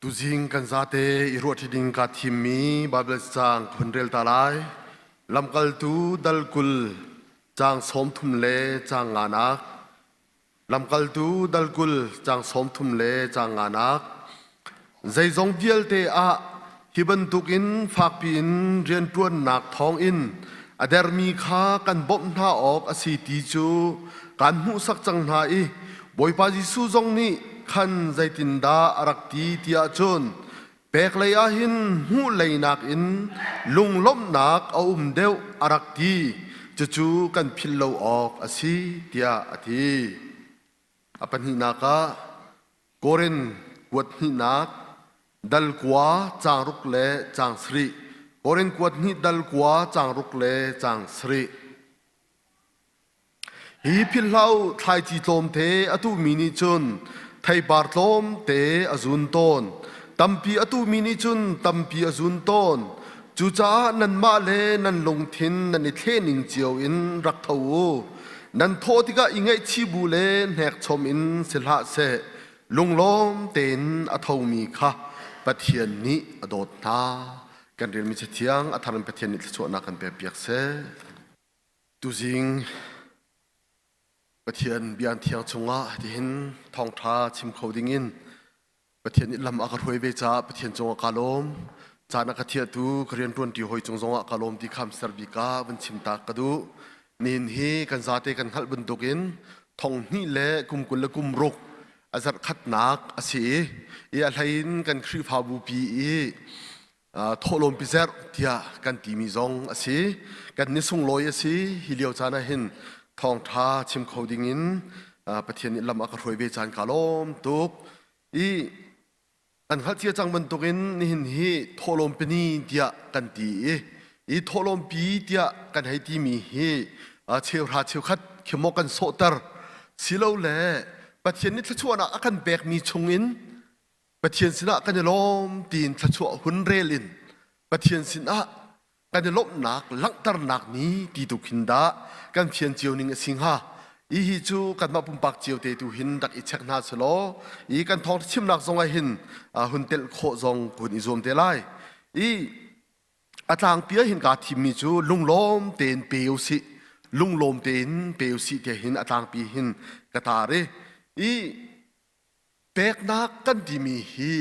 Tuzing kan zate i ruahṭi ding kaa thimmi Baibal caang ka hun rel ta lai. Lamkaltu dal 20 caang 30 le caang nganak. Lamkaltu dal 20 caang 30 le caang nganak. Zeizong vialte ah hi bantukin fakpi in rianṭuannak thawngin a dermi kha kan bawmh hna awk a si ti cu kaan hmuhsak cang hna i Bawipa Jesuh zong nih khan zeitindah a rak ti tiah cun pek lei ah hin hmuh lei nakin lunglawmhnak a um deuh a rak ti. Cucu kan philh lo awk a si tiah a ti. A pahnihnak ah Korin kuat hnihnak dal kua caang ruk le caang sarih. Korin kuat hnih dal kua caang ruk le caang sarih. Hi philh hlah u, thlaici tlawmte a tuhmi nih cun theipar tlawmte a zun tawn. Tampi a tuhmi nih cun tampi a zun tawn. Cucaah nanmah le nan lungthin nan i thlehning cio in rak tho u. Nan thawh tikah i ngaihchih bu le hnekchom in si hlah seh. Lunglawm tein a thomi kha Pathian nih a dawt hna. Kan relmi Cathiang a thar in Pathian nih thluachuahnak kan pekpiak seh. Tuzing Pathian bia thiang chungah tihin thawngṭha chim kho dingin Pathian nih lam a ka hruai ve caah Pathian cungah kaa lawm. Caan a ka thiahtu ka rianṭuanṭi hawi cung zongah kaa lawm ti kham ser bik ah vun chim ta ka duh. Nihin hi kan zate kan hngalh bantukin thong hnih le kum 26 a zarh khatnak a si i a hlei in kan Khrihfabu pi i thawhlawm pizerh tiah kan timi zong a si. Kan ni sunglawi a si. Hi lio caan ah hin thawngṭha chim kho dingin Pathian nih lam a ka hruai ve caan kaa lawm tuk. I kan hngalh cia cang bantukin nihin hi thawhlawm pini tiah kan ti i i thawhlawm pi tiah kan hei timi hi cheuhra cheukhat khi maw kan sawhter silole Pathian nih thluachuahnak a kan pekmi chungin Pathian sinah kan i lawm tiin thluachuah hun rel in Pathian sinah kan i lawmhnak langhternak ni ti tu khin dah kan fian cio ning a si hnga. Hi hi cu kanmah pumpak cio te tu hin rak i check hna selaw i kan thawng chimnak zong ah hin hun telh khawh zong kun i zuam te lai. I a tlangpi ah hin kaa thimmi cu lunglawm tein pe usih lunglawm tein pe usih ti hin a tlangpi hin ka tar i i Peknak kan timi hi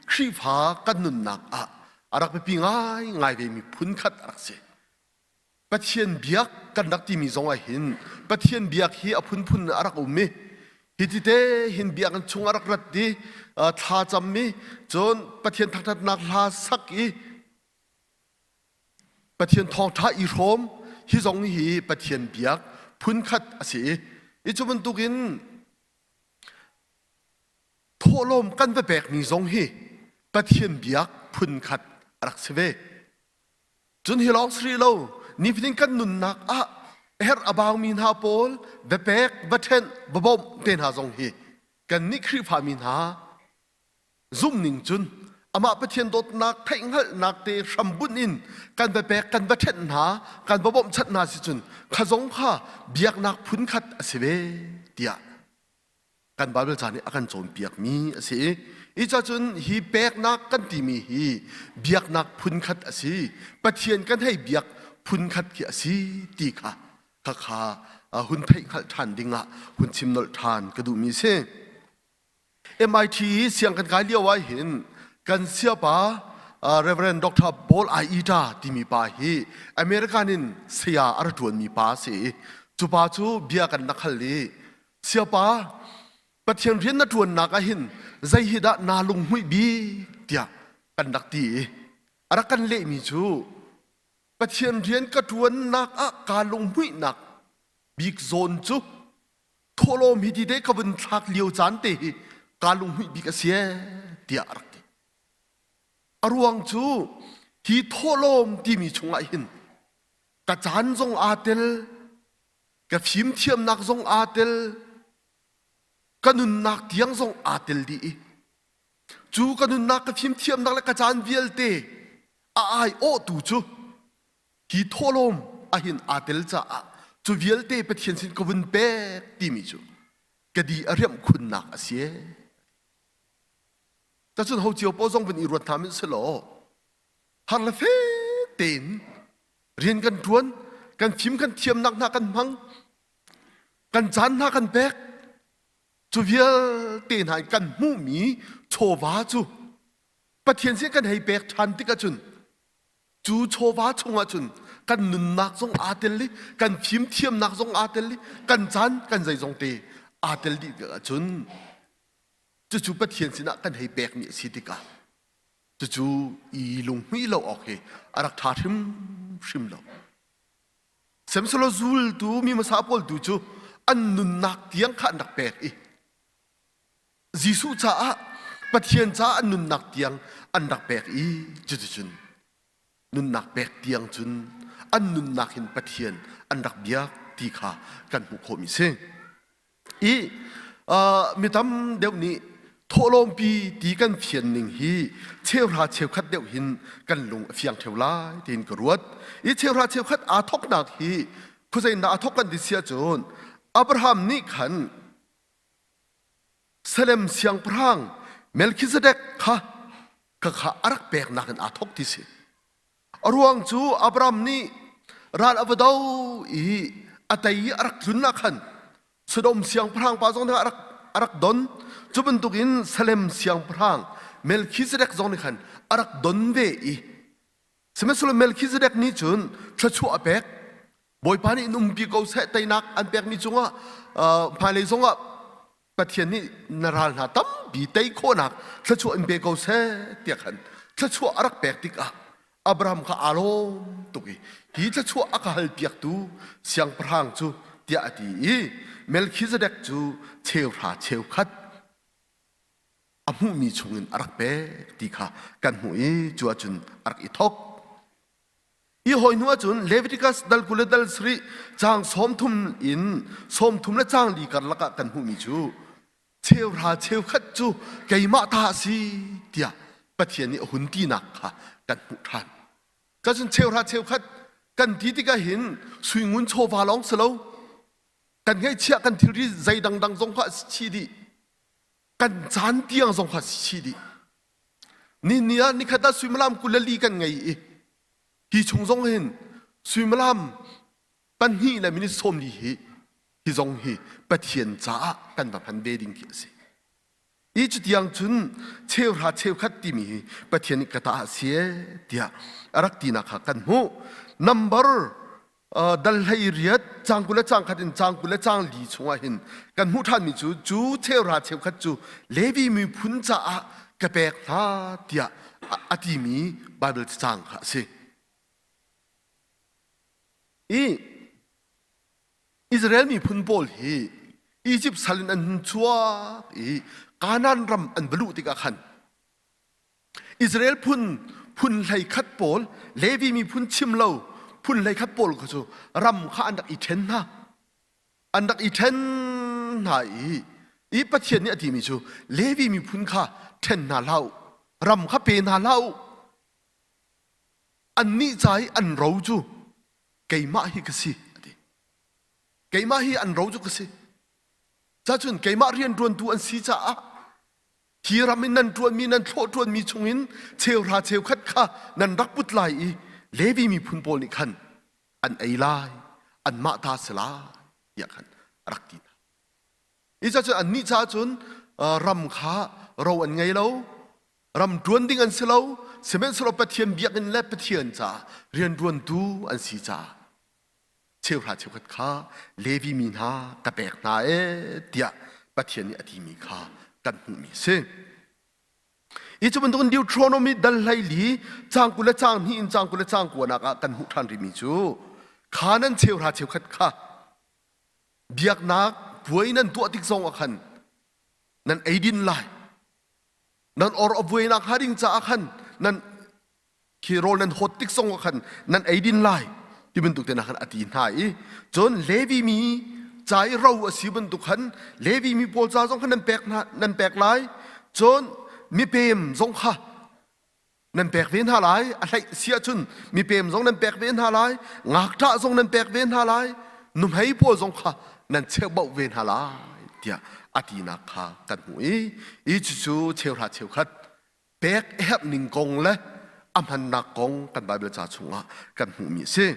Khrihfa kan nunnak ah a rak biapi ngaingai vemi phunkhat a rak si. Pathian biak kan rak timi zong ah hin Pathian biak hi a phunphun a rak um i hiti te hin biakinn chung a rak rat i thla cam i cun Pathian thangṭhatnak hla sak i Pathian thawngṭha i hrawm hi zong hi Pathian biak phunkhat a si i i cu bantukin Thawhlawm kan va pekmi zong hi Pathian biak phunkhat a rak si ve. Cun hi lawng si rih lo, nifatin kan nunnak ah herh a baumi hna pawl va pek, va ṭhenh, va bawmh te hna zong hi kannih Khrihfami hna zumhning cun amah Pathian dawtnak theihhngalhnak te hrambunh in kan va pek, kan va ṭhenh hna, kan va bawmhchanh hna si cun kha zong kha biaknak phunkhat a si ve tiah kan Baibal ca nih a kan cawnpiakmi a si i ca cun hi peknak kan timi hi biaknak phunkhat a si Pathian kan hei biak phunkhat khi a si ti kha khakha hun theih hngalh ṭhan dingah hun chim nolh ṭhan ka duhmi a si. MIT i siang kan kai lio ah hin kan siapa Reverend Dr. Paul I. Ita timi pa hi American in saya a ra ṭuanmi pa a si i cu pa cu bia kan rak hal i Siapa, Pathian rian na ṭuannak ah hin zei hi dah naa lunghmuih bik tiah kan rak ti i a rak kan lehmi cu Pathian rian ka ṭuannak ah kaa lunghmuihnak bik zawn cu thawhlawm hi ti te ka vun thlak lio caan te hi kaa lunghmuih bik a si ee tiah a rak ti. A ruang cu hi thawhlawm timi chungah hin ka caan zong aa tel, ka fimthiamnak zong aa tel ka nunnak tiang zong aa tel dih i cu ka nunnak ka fimthiamnak le ka caan vialte a aiawhtu cu hi thawhlawm ahin aa tel caah cu vialte Pathian sin ka vun pek timi cu ka di a riamh khunnak a si. Cacun ho cio paoh zong vun i ruat hna min si law har le fe tein rian kan ṭuan, kan fim kan thiamnak hna kan hmang, kan caan hna kan pek. Cu vialte hna in kan hmuhmi chawva cu Pathian sin kan hei pek ṭhan tik ahcun cu chawva chungah cun kan nunnak zong aa tel i kan fimthiamnak zong aa tel i kan caan kan zeizong te aa tel dih tik ahcun cucu Pathian sinah kan hei pekmi a si tikah cucu i lunghmuih lo awk hi a rak ṭha hrimhrim lo. Sihmanhsehlaw zultu mi hmasa pawl tu cu an nunnak tiang kha an rak pek i Jesuh caah Pathian caah an nunnak tiang an rak pek i cuticun nunnak pek tiang cun an nunnak in Pathian an rak biak ti kha kan hmuh khawhmi si. I mi tam deuh nih thawhlawmpi ti kan fian ning hi cheuhra cheukhat deuh hin kan lung a fiang ṭheo lai tiin ka ruat. I cheuhra cheukhat aa thawknak hi khuazei in dah aa thawk kan ti si ahcun Abraham nih khan Salem siangpahrang Melchizedek kha khakha a rak peknak in aa thawk ti si. A ruang cu Abraham nih ral a va do i a tei i a rak tlun ah khan Sodom siangpahrang pa zong nih a rak, a rak don. Cu bantukin Salem siangpahrang Melchizedek zong nih khan a rak don ve i sihmanhsehlaw Melchizedek nih cun thluachuah a pek. Bawipa nih in umpi ko seh teinak an pekmi cungah hmailei zongah Pathian nih na ral hna tampi tei khawhnak thluachuah in pe ko seh tiah khan thluachuah a rak pek tikah Abraham kha aa lawm tuk i hi thluachuah a ka halpiaktu siangpahrang cu tiah a ti i Melchizedek cu cheuhra cheukhat a hmuhmi chungin a rak pek ti kha kan hmuh i cu ahcun a rak i thawk. Hi hawi hnu ahcun Leviticus dal 20 le dal sarih caang 30 in 30 le caang li karlak ah kan hmuhmi cu cheuhra cheukhat cu keimah ta a si tiah Pathian nih a hun tinak kha kan hmuh ṭhan. Cun cheuhra cheukhat kan ti tikah hin suingun chawva lawng si lo kan ngeihchiah kan thilri zei dangdang zong kha a si chih dih kan caan tiang zong kha a si chih dih Ni ni ah nikhat ah suimilam 24 kan ngei i hi chung zong hin suimilam pahnih le minute 40 hi hi zong hi Pathian caah kan va hman ve ding khi a si. I cutiang cun cheuhra cheukhat timi hi Pathian nih ka ta a si e tiah a rak tinak kha kan hmuh. Number dal hlei riat cang 20 le cang khat in cang 20 le cang li chungah hin kan hmuh ṭhanmi cu cu cheuhra cheukhat cu Levi miphun caah ka pek hna tiah a timi Baibal cacang kha a si. I Israel miphun pawl hi Egypt sal in an hun chuak i Kanaan ram an va luh tikah khan Israel phun phun 11 pawl Levi miphun chim lo phun 11 pawl kha cu ram kha an rak i ṭhen hna. An rak i ṭhen hna i i Pathian nih a timi cu Levi miphun kha ṭhen hna hlah u, ram kha pe hna hlah u. Annih ca i an ro cu keimah hi ka si a ti. Keimah hi an ro cu ka si. Cacun keimah rianṭuantu an si caah Hi ram in nan ṭuanmi nan thlawh ṭuanmi chungin cheuhra cheukhat kha nan rak put lai i Levi miphun pawl nih khan an ei lai, anmah ta si lai tiah khan a rak ti hna. Hi cun annih caah cun ram kha ro an ngei lo, ram ṭuan ding an si lo, sihmanhsehlaw Pathian biakinn le Pathian caah rianṭuantu an si caah cheuhra cheukhat kha Levi mi hna ka pek hna ee tiah Pathian nih a timi kha kan hmuhmi a si. Hi cu bantukin Deuteronomy dal 14 caang 20 le caang hnih in caang 20 le caang kuanak ah kan hmuh ṭhan rihmi cu kha nan cheuhra cheukhat kha biaknak puai nan tuah tik zong ah khan nan eidin lai nan or a vuainak hnga ding caah khan nan khi rawl nan hawt tik zong ah khan nan eidin lai ti bantuk te khan a ti hna i cun Levi mi ca i ro a si bantuk khan Levi mi pawl ca zong khan nan pek hna nan pek lai cun mipem zong kha nan pek ve hna lai a hleih si ahcun mipem zong nan pek ve hna lai ngakṭah zong nan pek ve hna lai nuhmei pawl zong kha nan cheuhbauh ve hna lai tiah a tinak kha kan hmuh i i cucu cheuhra cheukhat. Pek a herh ning kong le a hmannak kong kan Baibal ca chungah kan hmuhmi a si.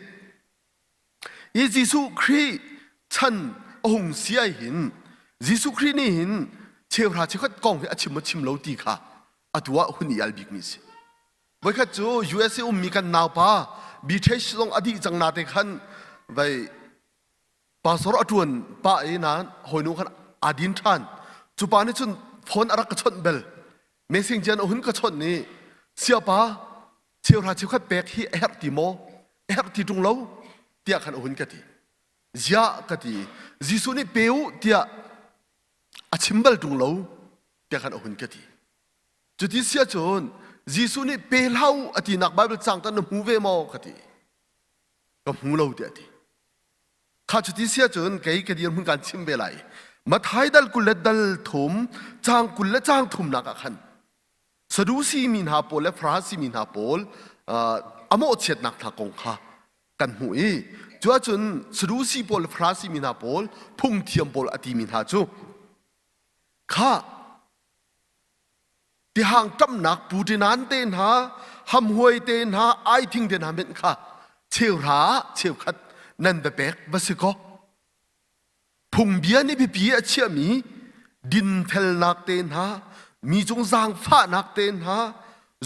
I Jesuh Khrih chan a hung si ai hin Jesuh Khrih nih hin cheuhra cheukhat kong hi a chim maw chim lo ti kha atu ah hun i al bikmi a si. Voikhat cu USA ummi kan naupa BTH zong a dih cang nate khan vai pastor a ṭuan pah i nain hawinu khan aa din ṭhan. Cu pa nih cun phone a rak ka chawnh bel. Messenger a hun ka chawnh i siapa cheuhra cheukhat pek hi a herh ti maw? A herh ti ṭung lo tiah khan a hun ka ti. Ziah ka ti. Jesuh nih pe u tiah a chim bal ṭung lo tiah khan a hun ka ti. Cuti si ahcun Jesuh nih pe hlah u a tinak Baibal caang tan na hmu ve maw ka ti. Ka hmu lo tiah a ti. Kha cuti si ahcun kei ka dirhmun kaan chim ve lai. Matthai dal 20 le dal thum caang 20 le caang thumnak ah khan Sadusi mi hna pawl le Farasi mi hna pawl a mawhchiatnak hna kong kha kan hmuh i cu ahcun Sadusi pawl le Farasi mi hna pawl phungthiam pawl a timi hna cu kha Tihang ṭamnak puṭinan te hna, hamhuai te hna, aithing te hna hmenh kha cheuhra ah cheukhat nan va pek va si kaw phungbia nih biapi a chiahmi dinfelnak te hna, mi cung zaangfahnak te hna,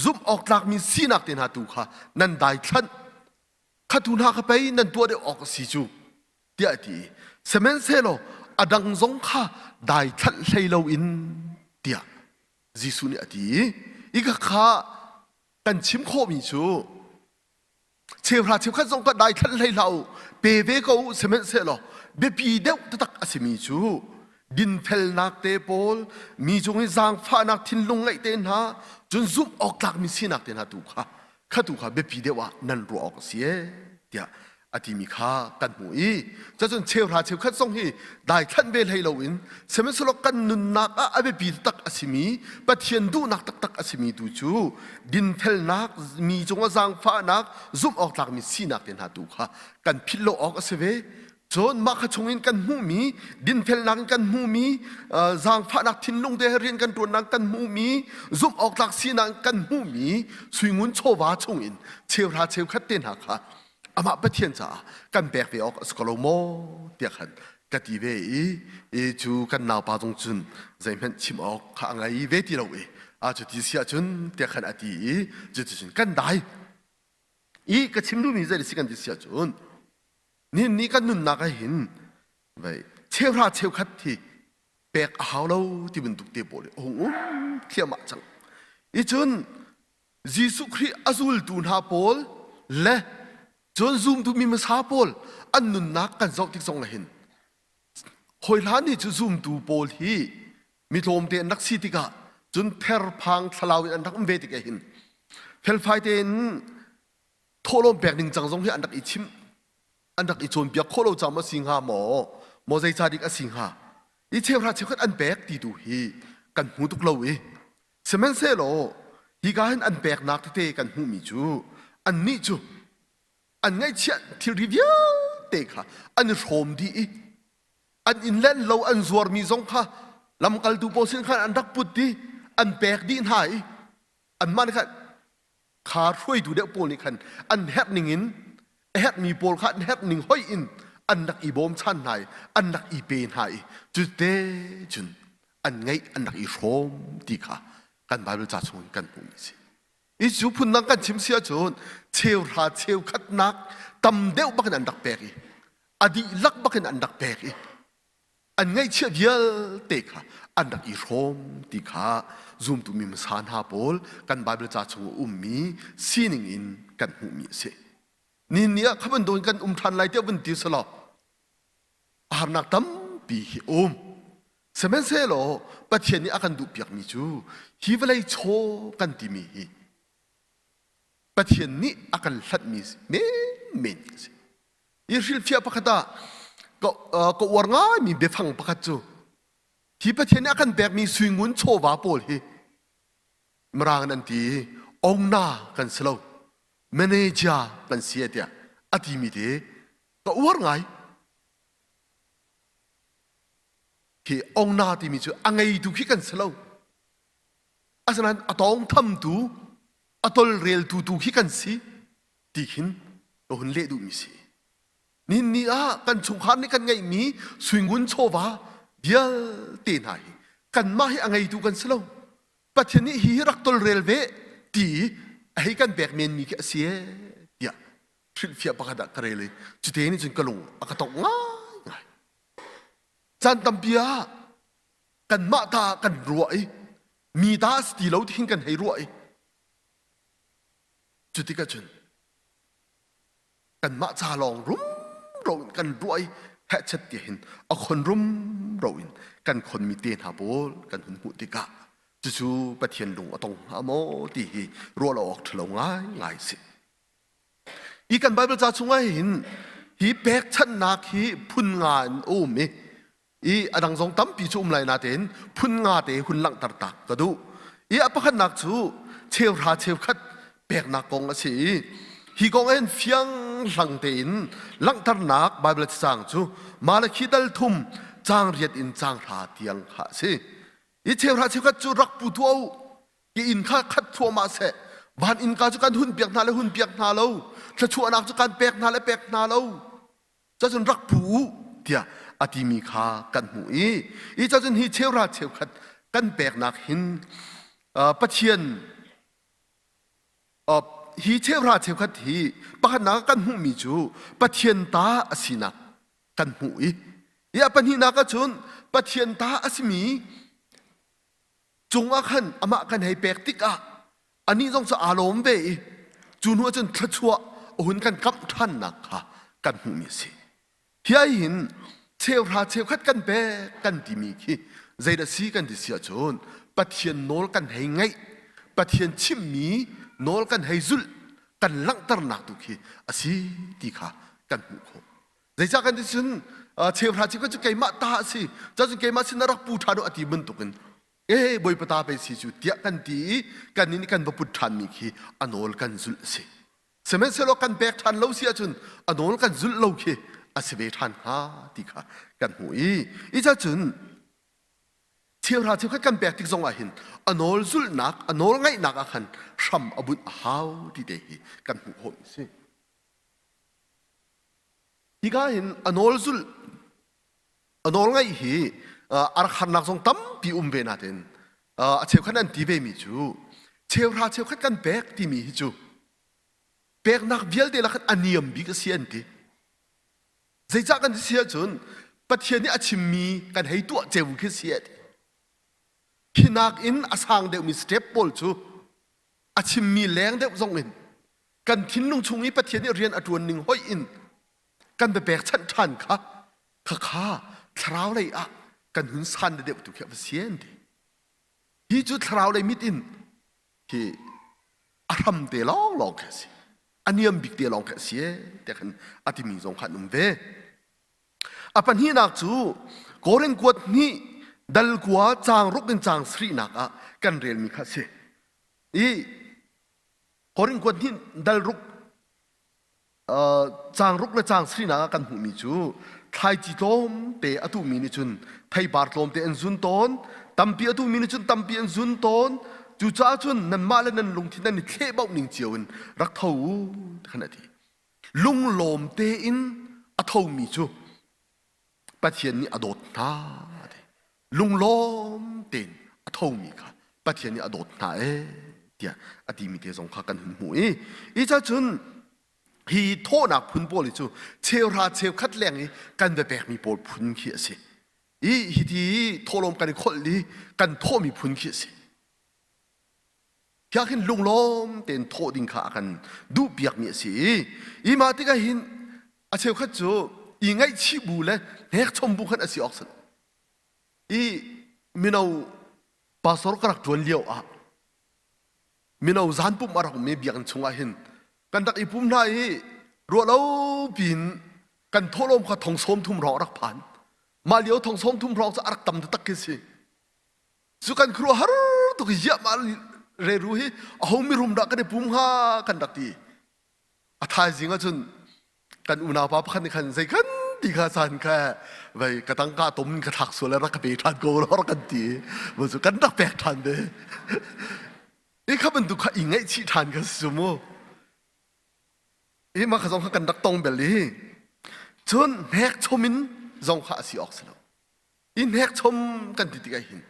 zumh awk tlakmi sinak te hna tu kha nan daithlanh. Kha tu hna kha pei nan tuah deuh awk a si cu tiah a ti. Sihmanhsehlaw a dang zong kha daithlanh hlei loin tiah Jesuh nih a ti i khakha kan chim khawhmi cu cheuhra cheukhat zong ka daithlanh hlei hlah u pe ve ko u sihmanhsehlaw biapi deuh taktak a simi cu dinfelnak te pawl mi cung i zaangfahnak thinlung ngeih te hna cun zumh awk tlakmi sinak te hna tu kha kha tu kha biapi deuh ah nan ruah awk a si ee tiah a timi kha kan hmuh i cacun cheuhra cheukhat zong hi daithlanh ve hlei loin sihmanhsehlaw kan nunnak ah a biapi taktak a simi Pathian duhnak taktak a simi tu cu dinfelnak mi cungah zaangfahnak zumh awk tlakmi sinak te hna tu kha kan philh lo awk a si ve. Cun mah kha chungin kan hmuhmi dinfelnak in kan hmuhmi zaangfahnak thinlung te he rian kan ṭuannak kan hmuhmi zumh awk tlak sinak kan hmuhmi suingun chawva chungin cheuhra cheukhat te hna kha amah Pathian caah kan pek ve awk a si ko lo maw tiah khan ka ti ve i i cu kan naupa zong cun zeihmanh chim awk kha a ngei ve ti lo i a cuti si ahcun tiah khan a ti i cuticun kan dai i ka chim duhmi zei si kan ti si ahcun Nihin ni kan nunnak ah hin vei cheuhra cheukhat hi pek a hau lo ti bantuk te pawl hi a hung um thliahmah cang. I cun Jesuh Khrih a zultu hna pawl le cun zumtu mi hmasa pawl an nunnak kan zoh tik zong ah hin hawi hlan ni cu zumtu pawl hi mi tlawmte an rak si tikah cun therphang thlalau in an rak um ve tik ah hin felfai tein thawhlawm pek ding cang zong hi an rak i chim an rak i cawnpiak khawh lo cam a si hnga maw maw zeica dik a si hnga i cheuhra cheukhat an pek ti tu hi kan hmu tuk lo i sihmanhsehlaw hika hin an peknak tete kan hmuhmi cu annih cu an ngaihchiah thilri vialte kha an i hrawm dih i an inn le an lo an zuarmi zong kha lamkaltu pawl sin khan an rak put i an pek dih hna i anmah nih khan kha hruaitu deuh pawl nih khan an herh ning in a herhmi pawl kha an herh ning hoih in an rak i bawmchan hna i an rak i pe hna i cute cun an ngeih an rak i hrawm ti kha kan Bible ca chung in kan hmuhmi a si. I cu phundang kan chim si ahcun cheuhra cheukhatnak tam deuh bakin an rak pek i a dihlak bakin an rak pek i an ngaihchiah vialte kha an rak i hrawm ti kha zumtu mi hmasa hna pawl kan Bible ca chung a ummi sining in kan hmuhmi a si. Nihin ni ah kha bantukin kan um ṭhan lai tiah vun ti selaw a harnak tampi hi um. Sihmanhsehlaw Pathian nih a kan duhpiakmi cu hi vawlei chaw kan timi hi Pathian nih a kan hlanhmi menmen a si. I hrilhfiah pakhat ah ka, ka uar ngaimi biafang pakhat cu hi Pathian nih a kan pekmi suingun chawva pawl hi Mirang in an ti owner kan si lo manager kan si tiah a timi te ka uar ngai. Hi owner timi cu a ngeitu khi kan si lo. Asinain a tawngthamtu, a tolreltu tu khi kan si ti khin ka hun leh duhmi si. Nihin ni ah kan chungkhar nih kan ngeihmi suingun chawva vialte hna hi kanmah hi a ngeitu kan si lo. Pathian nih hi hi rak tolrel ve ti a hei kan pek menmi khi a si ee tiah hrilhfiah pakhat ah ka rel i cute nih cun ka lung a ka tongh ngaingai. Caan tampi ah kanmah ta kan ruah i mi ta a si ti lo ti hin kan hei ruah i cu tikah cun kanmah ca lawng rumro in kan ruah i hehchet ti hin a khon rumro in kan khonmi te hna pawl kan hun hmuh tikah cucu Pathian lung a tong hnga maw ti hi ruah lo awk ṭhalo ngaingai si. Hi kan Bible ca chungah hin hi pekchanhnak hi phun nga in a um i i a dang zong tampi cu um lai natein phun nga te hun langhter tak ka duh. I a pakhatnak cu cheuhra cheukhat peknak kong a si i hi kong hin fiang hlang tein langhternak Bible cacang cu Malakhi dal thum caang riat in caang hra tiang kha a si. I cheuhra cheukhat cu rak pu tuah u Ki inn kha khat thluahmah seh. Van innka cu kan hun piak hna le hun piak hna lo. Thluachuahnak cu kan pek hna le pek hna lo. Cacun rak pu u tiah a timi kha kan hmuh i i cacun hi cheuhra cheukhat kan peknak hin Pathian hi cheuhra cheukhat hi pakhatnak kan hmuhmi cu Pathian ta a sinak kan hmuh i i a pahnihnak ahcun Pathian ta a simi cungah khan amah kan hei pek tikah anih zong cu aa lawm ve i cu hnu ahcun thluachuah a hun kan kamh ṭhannak kha kan hmuhmi a si. Hi ai hin cheuhra cheukhat kan pek kan timi khi zeidah si kan ti si ahcun Pathian nawl kan hei ngaih Pathian chimmi nawl kan hei zulh kan langhternak tu khi a si ti kha kan hmuh khawh. Zeicah kan ti cun cheuhra cheukhat cu keimah ta a si cun keimah sin rak pu ṭhan u a ti bantukin ee bawipa ta pei si cu tiah kan ti i kan nih kan va put ṭhanmi khi a nawl kan zulh a si. Sihmanhsehlaw kan pek ṭhan lo si ahcun a nawl kan zulh lo khi a si ve ṭhan hnga ti kha kan hmuh i i cun cheuhra cheukhat kan pek tik zong ah hin a nawl zulhnak a nawl ngaihnak ah khan hram a bunh a hau ti te hi kan hmuh khawh mi si. Hika hin a nawl zulh a nawl ngaih hi a rak harnak zong tampi um ve nain a cheukhat an ti ve mi cu cheuhra cheukhat kan pek timi hi cu peknak vialte lakhin a niam bik a si an ti. Zeicah kan ti si ahcun Pathian nih a chimmi kan hei tuah ceu khi si a ti. Hi nakin a sang deuhmi step pawl cu a chimmi leng deuh zong in kan thinlung chung i Pathian nih rian a ṭuan ning hoih in kan biapekchanh ṭhan kha khakha thlarau lei ah kan hun san deuh tu khi a va si an ti. Hi cu thlarau lei mit in hi a hram te lawnglawng khi a si. A niam bik te lawng khi a si e tiah khan a timi zong kha an um ve. A pahnihnak cu Korin kuat hnih dal kua caang ruk in caang sarihnak ah kan relmi kha a si. I Korin kuat hnih dal ruk caang ruk le caang sarihnak ah kan hmuhmi cu thlaici tlawmte a tuhmi nih cun theipar tlawmte an zun tawn tampi a tuhmi nih cun tampi an zun tawn cucaah cun nanmah le nan lungthin nan i thlehbauh ning cio in rak tho u khan a ti lunglawm tein a thomi cu Pathian nih a dawt hna a ti. Lunglawm tein a thomi kha Pathian nih a dawt hna ee tiah a timi te zong kha kan hun hmuh i i cun hi thawhnak phun pawl hi cu cheuhra cheukhat leng i kan va pekmi pawl phun khi a si i hiti thawhlawm kan i kholh i kan thawhmi phun khi a si Hi ah khin lunglawm tein thawh ding kha a kan duhpiakmi a si i i mah tikah hin a cheukhat cu i ngaihchih bu le hnekchom bu khan a si awk si i mino pastor ka rak ṭuan lio ah mino zan pumh a rak um i biakinn chungah hin kan rak i pum hna i ruah lo piin kan thawhlawm kha thong sawm thum hrawng a rak phan mah lio thong sawm thum hrawng cu a rak tam taktak khi si Cu kan khuaruahhar tuk i ziah mah reru hi aho mirum dah kan i pum hnga kan rak ti. A thaizing ahcun kan unaupa pakhat nih khan zei kan ti kha caan kha vei ka tangka tom in ka thlak sual rak ka pe ṭhan ko rak kan ti cu kan rak pek ṭhan ve i kha bantuk kha i ngaihchih ṭhan kha si mu i mah kha zong kha kan rak tong bel i cun hnek chom in zong kha a si awk si lo i hnek chom kan ti tikah hin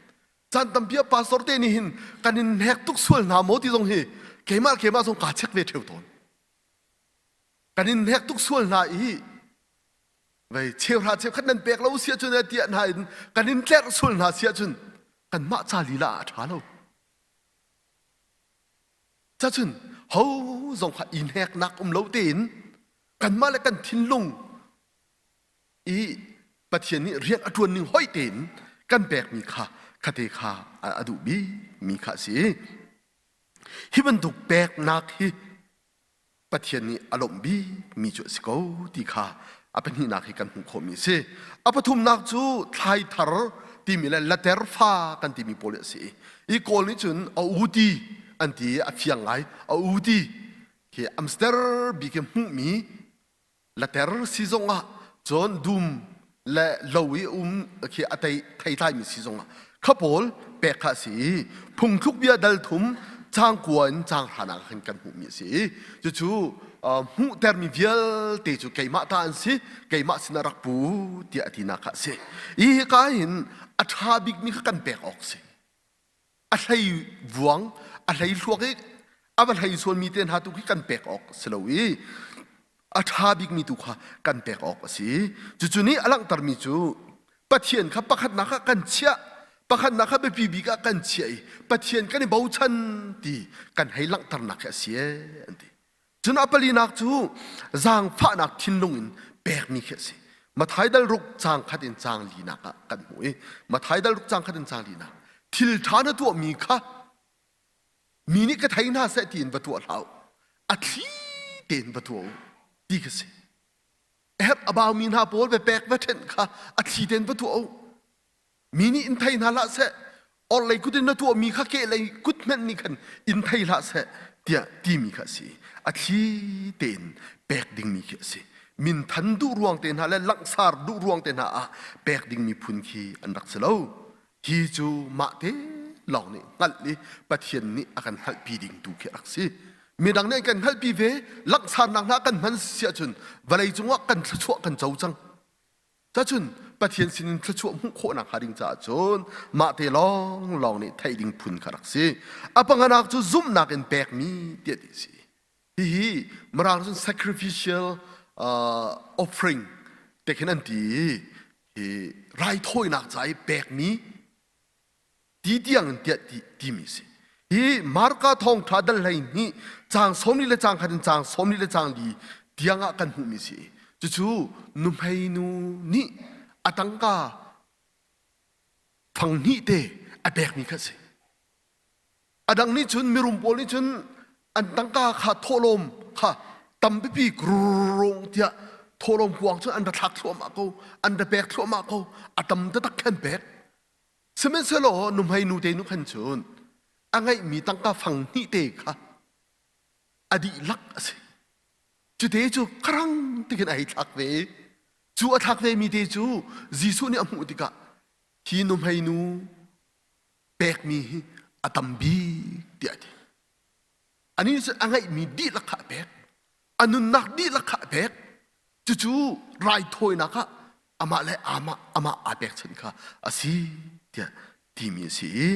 caan tampi ah pastor te nih hin kan in hnek tuk sual hna maw ti zong hi keimah keimah zong kaa check ve ṭheo tawn kan in hnek tuk sual hna i vei cheuhra cheukhat nan pek lo si ahcun tiah hna in kan in tlerh sual hna si ahcun kanmah ca lila ah a ṭha lo cacun ho zong kha i hneknak um lo tein kanmah le kan thinlung i Pathian nih rian a ṭuan ning hoi tein kan pekmi kha khate kha a duh bikmi kha a si. Hi bantuk peknak hi Pathian nih a lawmh bikmi cu a si ko ti kha a pahnihnak hi kan hmuh khawhmi a si. A pathumnak cu thlai thar timi le later fa kan timi pawl hi a si. I Kawl nih cun a uti an ti i a fiang ngai. A uti khi Amster bik i hmuhmi later si zongah cun dum le lo i um khi a tei theitlaimi si zongah kha pawl pek kha a si i phungthluk bia dal thum caang kua in caang hranak ah khan kan hmuhmi a si i cucu hmuhtermi vialte cu keimah ta an si keimah sinah rak pu tiah a tinak kha a si i hika hin a ṭha bikmi kha kan pek awk si a hlei vuang a hlei hluak i a va hlei sualmi te hna tu khi kan pek awk si lo i a ṭha bikmi tu kha kan pek awk a si cucu nih a langhtermi cu Pathian kha pakhatnak ah kan chiah pakhatnak kha biapi bik ah kan chiah i Pathian kan i bochan ti kan hei langhternak hi a si an ti Cun a palinak cu zaangfahnak thinlung in pekmi khi a si. Matthai dal ruk caang khat in caang linak ah kan hmuh i Matthai dal ruk caang khat in caang linak thil ṭha na tuahmi kha mi nih ka thei hna seh tiin va tuah hlah u a thli tein va tuah u ti khi si. Herh a baumi hna pawl va pek va ṭhenh kha a thli tein va tuah u Mi nih in thei hna hlah seh, orhlei kut in na tuahmi kha kehlei kut hmenh nih khan in thei hlah seh tiah timi kha a si. A thli tein pek dingmi khi a si. Minthan duh ruang te hna le langhsar duh ruang te hna ah pek dingmi phun khi an rak si lo. Hi cu mah te lawng nih hngalh i Pathian nih a kan hngalhpi ding tu khi a rak si. Midang nih an kan hngalhpi ve, langhsarnak hna kan hman si ahcun vawlei cungah kan thluachuah kan co cang. Cacun Pathian sinin thluachuah hmuh khawhnak hnga ding caah cun mah te lawnglawng nih theih ding phun kha rak si. A panganak cu zumhnak in pekmi tiah ti si. Hihi Mirang cun sacrificial uh, offering te khin an ti i hi raithawinak ca i pekmi ti tiang in tiah ti, timi si. Hi Marka thawngṭha dal hlei hnih caang sawmli le caang khat in caang sawmli le caang li tiang ah kan hmuhmi si. Cucu nuhmei nu nih a tangka fang hnih te a pekmi kha si. A dang nih cun mirum pawl nih cun an tangka kha thawhlawm kha tampipi grung tiah thawhlawm kuang cun an ra thlak thluahmah ko, an ra pek thluahmah ko, a tam taktak khan pek. Sihmanhsehlaw nuhmei nu te nu khan cun a ngeihmi tangka fang hnih te kha a dihlak a si. Cute cu kharang tikin a hei thlak ve i cu a thlak ve mi te cu Jesuh nih a hmuh tikah hi nuhmei nu pekmi hi a tam bik tiah a ti. Anih cu a ngeihmi dihlak kha a pek. A nunnak dihlak kha a pek. Cucu raithawinak ah amah le amah amah aa pekchanh kha a si tiah timi a si i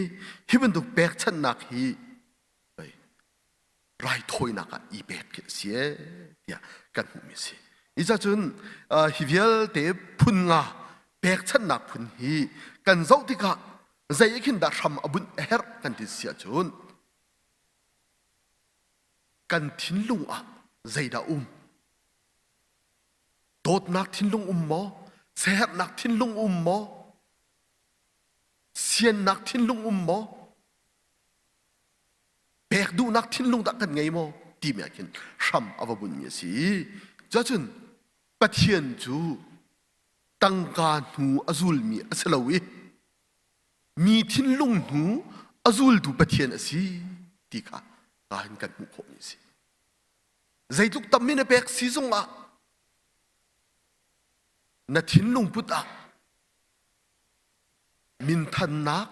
hi bantuk pekchanhnak hi raithawinak ah i pek khi a si tiah kan hmuhmi a si. Hi cun hi vialte phun nga pekchanhnak phun hi kan zoh tikah zei khin dah hram a bunh a herh kan ti si ahcun kan thinlung ah zeidah um? Dawtnak thinlung um maw? Siaherhnak thinlung um maw? Siannak thinlung um maw? Pek duhnak thinlung dah kan ngei maw? timi ah khin hram a va bunmi a si. Cuacun Pathian cu tangka hnu a zulmi a si lo i mi thinlung hnu a zultu Pathian a si ti kha ka hin kan hmuh khawhmi a si. Zeitluk tam in a pek si zongah Na thinlung put ah minthannak,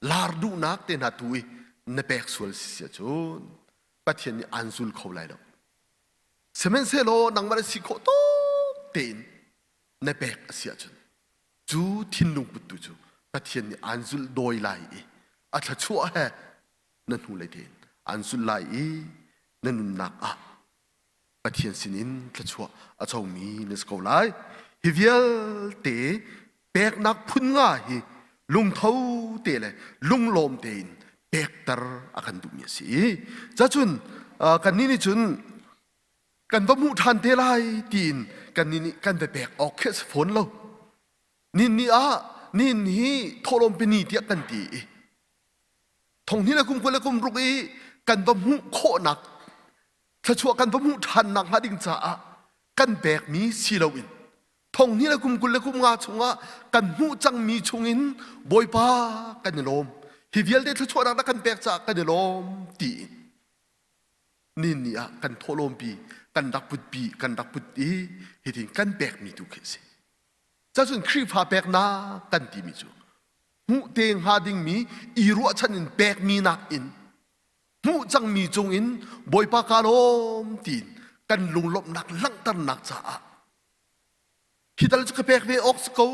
lar duhnak te hna tu i na pek sual si si ahcun Pathian nih aan zul kho lai lo. Sihmanhsehlaw nangmah na si khawh tawk tein na pek a si ahcun cu thinlung put tu cu Pathian nih aan zulh dawi lai i a thluachuah he na hnulei tein aan zulh lai i na nunnak ah Pathian sinin thluachuah a comi na si ko lai. Hi vialte peknak phun nga hi lungtho te le lunglawm tein pekter a kan duhmi a si. Cacun kannih nih cun kan va hmuh ṭhan te lai tiin kannih nih kan va pek awk khi a si fawn lo. Nin ni ah nin hi thawhlawm pini tiah kan ti i thonghnih le kum 20 le kum ruk i kan va hmuh khawhnak thluachuah kan va hmuh ṭhan nakhnga ding caah kan pekmi si loin thonghnih le kum 20 le kum nga chungah kan hmuh cangmi chungin Bawipa kan i lawm hi vialte thluachuahnak na kan pek caah kan i lawm tiin ni ni ah kan thawhlawmpi kan rak putpi kan rak put i hitin kan pekmi tu khi a si. Cacun Khrihfa peknak kan timi cu hmuh te hnga dingmi i ruahchan in pekmi nakin hmuh cangmi cungin Bawipa ka lawm tiin kan lunglawmhnak langhternak caah hi tal cu ka pek ve awk si ko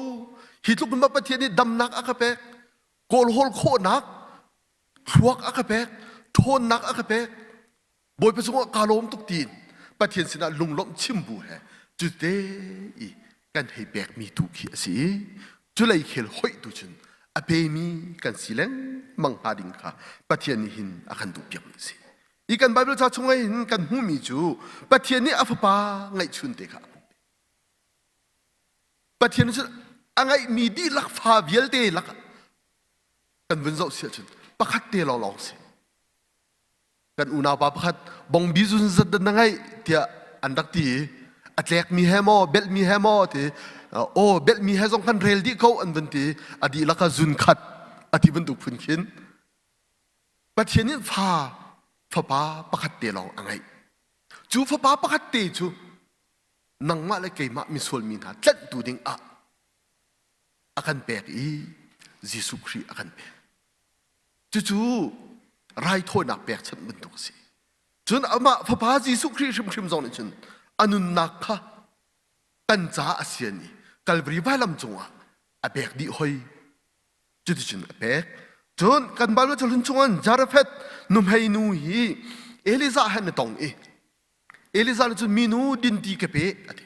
hi tluk in Pathian nih damnak a ka pek kawlhawl khawhnak thluak a ka pek ṭhawnnak a ka pek Bawipa cungah kaa lawm tuk tiin Pathian sinah lunglawmh chim bu he cute i kan hei pekmi tu khi a si i culei khel hoih tu cun a pemi kan si lengmang hnga ding kha Pathian nih hin a kan duhpiakmi a si. I kan Baibal ca chungah hin kan hmuhmi cu Pathian nih a fapa ngeihchun te kha a hmuh. Pathian nih cun a ngeihmi dihlak fa vialte lakah kan vun zoh si ahcun pakhat te lawnglawng si. Kan unaupa pakhat bongbi zun zat na ngeih tiah an rak ti i a tlekmi he maw belhmi he maw ti aw belhmi he zong kan rel dih ko an vun ti a dihlak ah zun khat a ti bantuk phun khin Pathian nih fa fapa pakhat te lawng a ngeih cu fapa pakhat te cu nangmah le keimah misual mi hna tlanhtu ding ah a kan pek i Jesuh Khrih a kan pek Cucu raithawinak pekchanh bantuk a si. Cun amah Fapa Jesuh Khrih hrimhrim zong nih cun a nunnak kha kan caah a sian i Kalvari vailam cungah a pek dih hoi. Cuticun a pek. Cun kan Baibal cahlun chungah Zarephath nuhmei nu hi Elijah he an i tong i Elijah nih cun minu dinti ka pe a ti.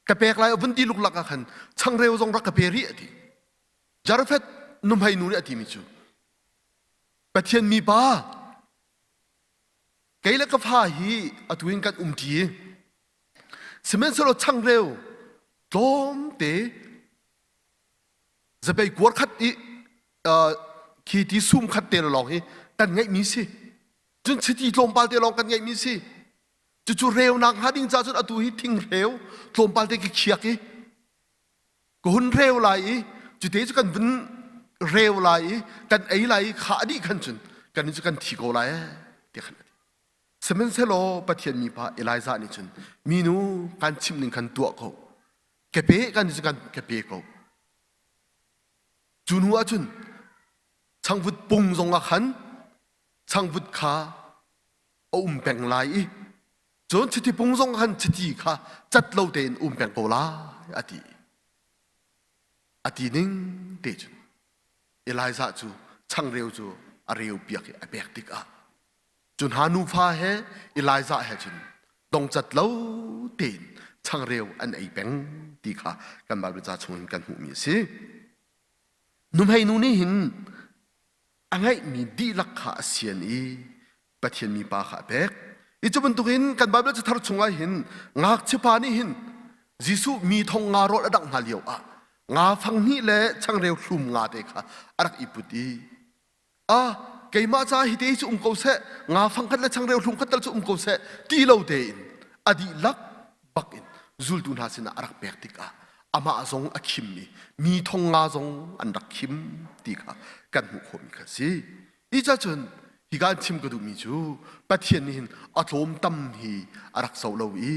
Ka pek lai a vun ti luklak ah khan changreu zong rak ka pe rih a ti. Zarephath nuhmei nu nih a timi cu Pathian mipa kei le ka fa hi atu in kan umṭi sihmanhsehlaw changreu tlawmte zapei kuar khat i khi ti sum khat te lawng hi kan ngeihmi si cun chiti tlawmpal te lawng kan ngeihmi si cucu reunak hnga ding ca cun atu hi thingreu tlawmpal te ki khiak i ka hun reu lai i cute cu kan vun reu lai i kan ei lai i kha a dih khan cun kan cu kan thi ko lai tiah khan a ti sihmanhsehlaw Pathian mipa Elijah nih cun minu kan chimh ning khan tuah ko ka pe kan cu kan ka pe ko cu hnu ah cun changvut pung zong ah khan changvut kha a um peng lai i Cun chiti pung zong khan chiti kha cat lo tein um peng ko lai a ti. A ti ning te cun Elijah cu changreu cu a reu piak i a pek tikah cu hna nufa he Elijah he cun dongcat lo tein changreu an ei peng ti kha kan Baibal ca chungin kan hmuhmi a si. Nuhmei nu nih hin a ngeihmi dihlak kha a sian i Pathian mipa kha a pek. I cu bantukin kan Baibal cathar chungah hin ngakchiapa nih hin Jesuh mi thong nga rawl a dangh hna lio ah nga fang hnih le changreu hlum nga te kha a rak i put i a keimah ca hi te cu um ko seh nga fang khat le changreu hlum khat tal cu um ko seh ti lo tein a dihlak bak in zultu hna sinah a rak pek tikah amah zong a khim i mi thong nga zong an rak khim ti kha kan hmuh khawhmi kha a si. Hi ca cun hika an chim ka duhmi cu Pathian nih hin a tlawm tam hi a rak zoh lo i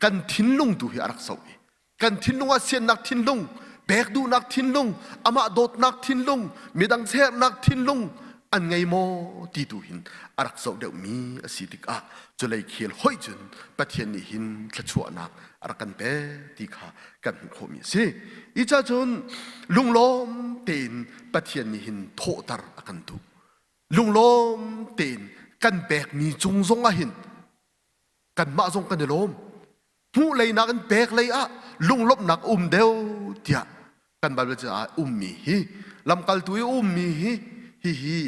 kan thinlung tu hi a rak zoh i. Kan thinlung ah siannak thinlung, pek duhnak thinlung, amah dawtnak thinlung, midang sernak thinlung an ngei maw ti tu hin a rak zoh deuhmi a si tikah culei khel hoih cun Pathian nih hin thluachuahnak a rak kan pek ti kha kan hmuh khawhmi a si. I ca cun lunglawm tein Pathian nih hin thawhter a kan duh. Lunglawm tein kan pekmi cung zong ah hin kanmah zong kan i lawm. Hmuh lei nakin pek lei ah lunglawmhnak um deuh tiah kan Bible caah ummi hi lamkaltu i ummi hi hihi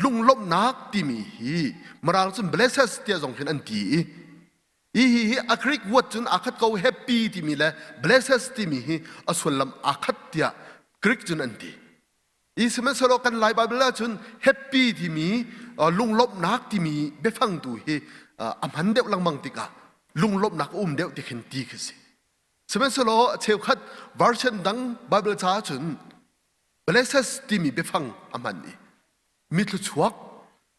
lunglawmhnak timi hi Mirang cun blesses tiah zong hin an ti i hi hi hi a Greek word cun aa khat ko happy timi le blesses timi hi a sullam aa khat tiah Greek cun an ti. I sihmanhsehlaw kan Lai Bible ahcun happy timi lunglawmhnak timi biafang tu hi a hman deuh lengmang tikah lunglawmhnak a um deuh ti khin ti khi si. Sihmanhsehlaw cheukhat version dang Bible ca ahcun blesses timi biafang a hman i mi thluachuak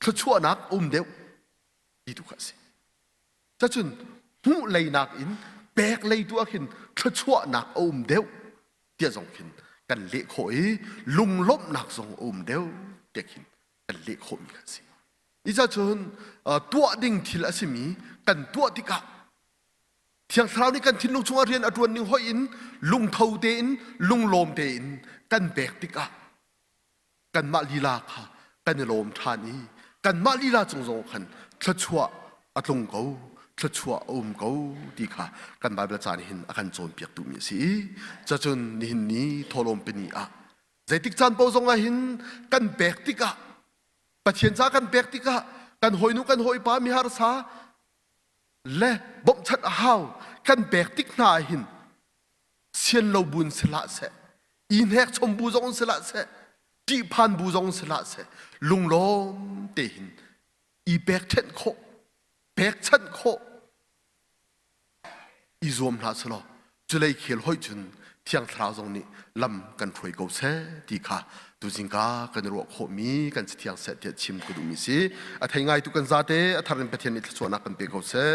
thluachuahnak um deuh ti tu kha a si. Cacun hmuh lei nakin pek lei tu ah khin thluachuahnak a um deuh tiah zong khin kan leh khawh i lunglawmhnak zong a um deuh tiah khin kan leh khawhmi kan si. Isa cun tuah ding thil a simi kan tuah tikah Thiang Thlarau nih kan thinlung chungah rian a ṭuan ning hoih in lungtho tein lunglawm tein kan pek tikah kanmah lila kha kan i lawm ṭhan i kanmah lila cung zong khan thluachuah a tlung ko thluachuah a um ko ti kha kan Baibal ca nih hin a kan cawnpiak duhmi a si i cacun nihin ni thawhlawm pini ah zeitik caan paoh zong ah hin kan pek tikah Pathian ca kan pek tikah kan hawinu kan hawipa mi harsa le bawmhchanh a hau kan pek tik hna ah hin sian lo buin si hlah seh i hnek chom bu zong si hlah seh ṭihphan bu zong si hlah seh lunglawm te hin i pekṭhenh khawh pekchanh khawh i zuam hlah selaw culei khel hoih cun Thiang Thlarau zong nih lam kan hruai ko seh ti kha tuzingka kan i ruah khawhmi kan si thiang seh tiah chim ka duhmi si a thei ngaitu kan zate a thar in Pathian nih thluachuahnak kan pe ko seh.